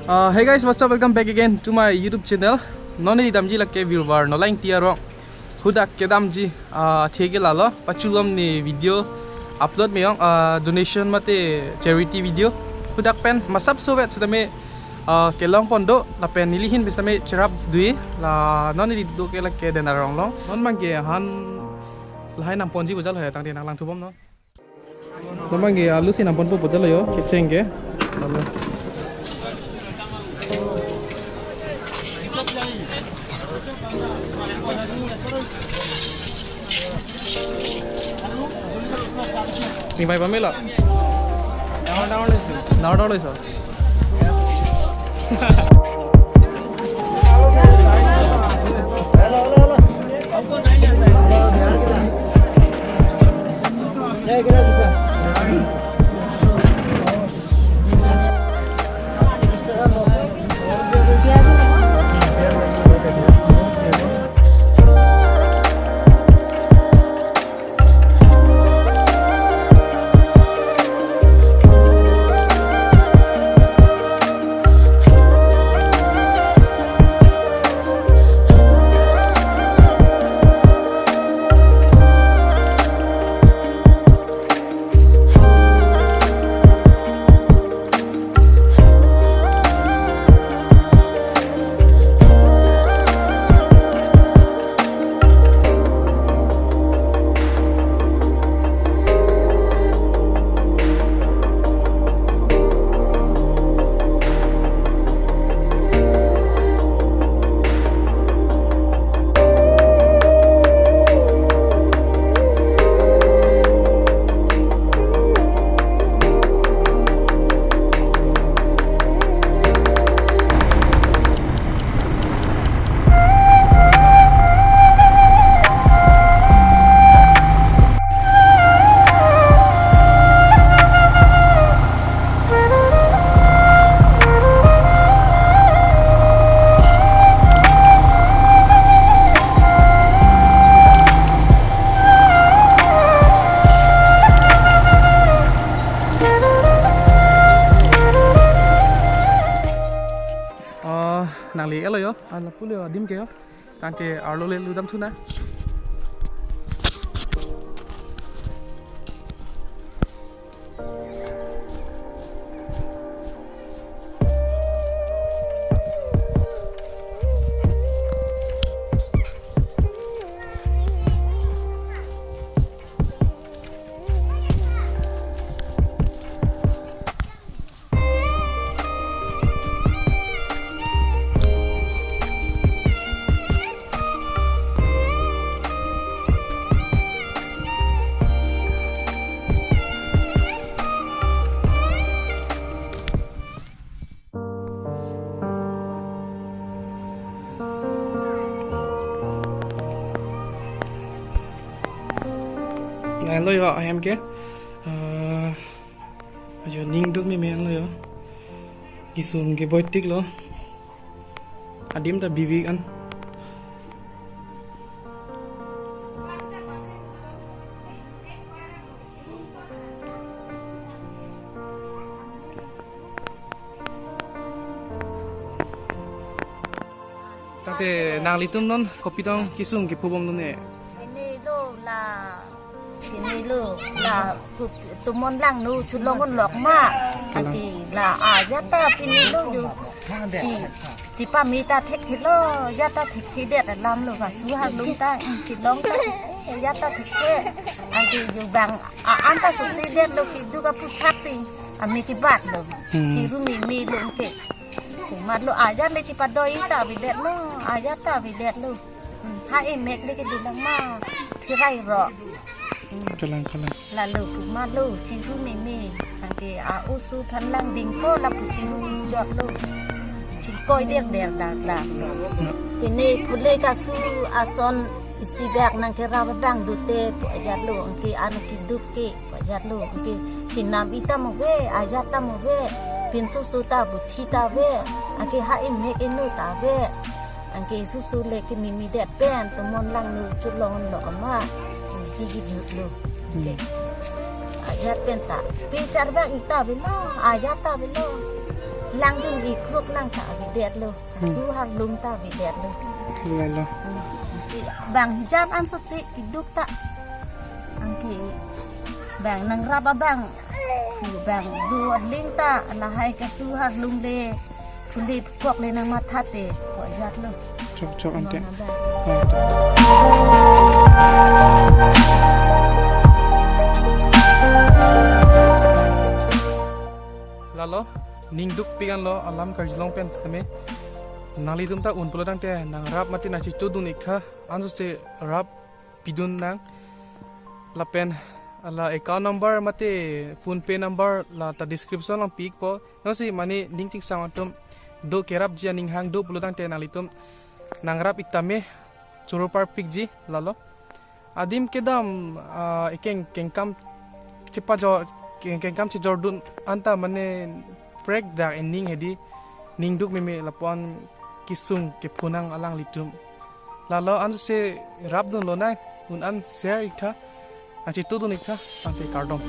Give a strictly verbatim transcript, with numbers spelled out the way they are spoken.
Uh, hey guys, what's up? Welcome back again to my YouTube channel. Non neli damji lake Virvar Nolai Ingti arong. Hudak kedamji, uh, theke lalo pachulom ne video upload meyong, uh, donation mate charity video. Hudak pen masap sovet sitame, uh, kelong pon do lapen neli ahin pen sitame cherap dui la non neli do ke lake den arong long. Non mangke han lahai nam ponji bujal hai tangte nanglang thubom non. Labang ke alu si nam ponpo bujalo yo, kecheng ke. Lalu. Ning bai pamela. Dangor dangor loiso. Dangor dangor loiso. Oh, nangli elo yo, ala pulo yo, adim ke yo. Tangke arlo le ludam thuna. Lahenlo yo ahem ke. Ah, ajo ning duk meme lo yo. Kisung ke boitik lo. Adim ta bibik an. Tangte nanglitum non kopi tong kisung kipu bom non ne? Pini lo la, pini lo la, tu-, tumon lang nu chulong un lok ma. Kalang. Ati la, ah, ya ta pini lo yo. Chi, chi pamita thekthelo, ya ta thekthedet alam lo, kasu harlung ta, chilong ta, ya ta thekthe. Ati yo bang, a, an ta susi det lo, kiduk aphuthak si, ami kibat lo. Hmm. Chiru mimi lo ke. Komatlo ajat le chipadoi ta avedetlo, ajat ta avedetlo. Hmm, ha emek le kedo lang ma, kirai ro. Hmm. Kalang, kalang. Lalo komatlo, chiru meme. Tangke a-oso aphan lang dingpo lapu chiru jotlo. Chingkoi der der dak dak. Ya. Pini pule kasu ason isi bak nangkerap abang dote pu ajatlo, anke ano kiduk ke. Ajatlo, anke chinam-i ta mo ave, ajat ta mo ave, pinsusu ta buthi ta ave, anke ha emek eno ta ave, anke susu le ke mimi det pen, tumon lang nu chulong lo kama, anke kejut lo, anke ajat pen ta, pi charbak-i ta avelo, ajat ta avelo, Tangdun ikruk nang ta avedetlo. Hmm. Suhar lung ta avedetlo. Lalo. Hmm. Bang jan ansose iduk ta. Anke bang nangrap abang. Bang do ading ta lahai ke suhar lung le. Kuli pok le nang matha te. Ko jatlo. Chok chok ante. Nang abang. Ante. Lalo, ning dukpik anlo alam karjulong pen sitame. Nanglitum ta un pulo tangte nangrap mate nangchitudun ik tha, ansose rap pidun nang. Lapen la account number mate PhonePe number la ta description along pi ikpo. Nangsi mane ning chingsam atum do kerapji aning hang do pulo tangte nanglitum nangrap ik tame choro parpikji lalo. Adim kedam, ah, ekeng kengkam chepajor, keng-, kengkam chejordun anta mane prek dak ening hedi ning duk meme lapu-an kesung kephonang alanglitum. Lalo ansose rapdunlo nang, un an share ik tha, nangchitudun ik tha, tangte kardom.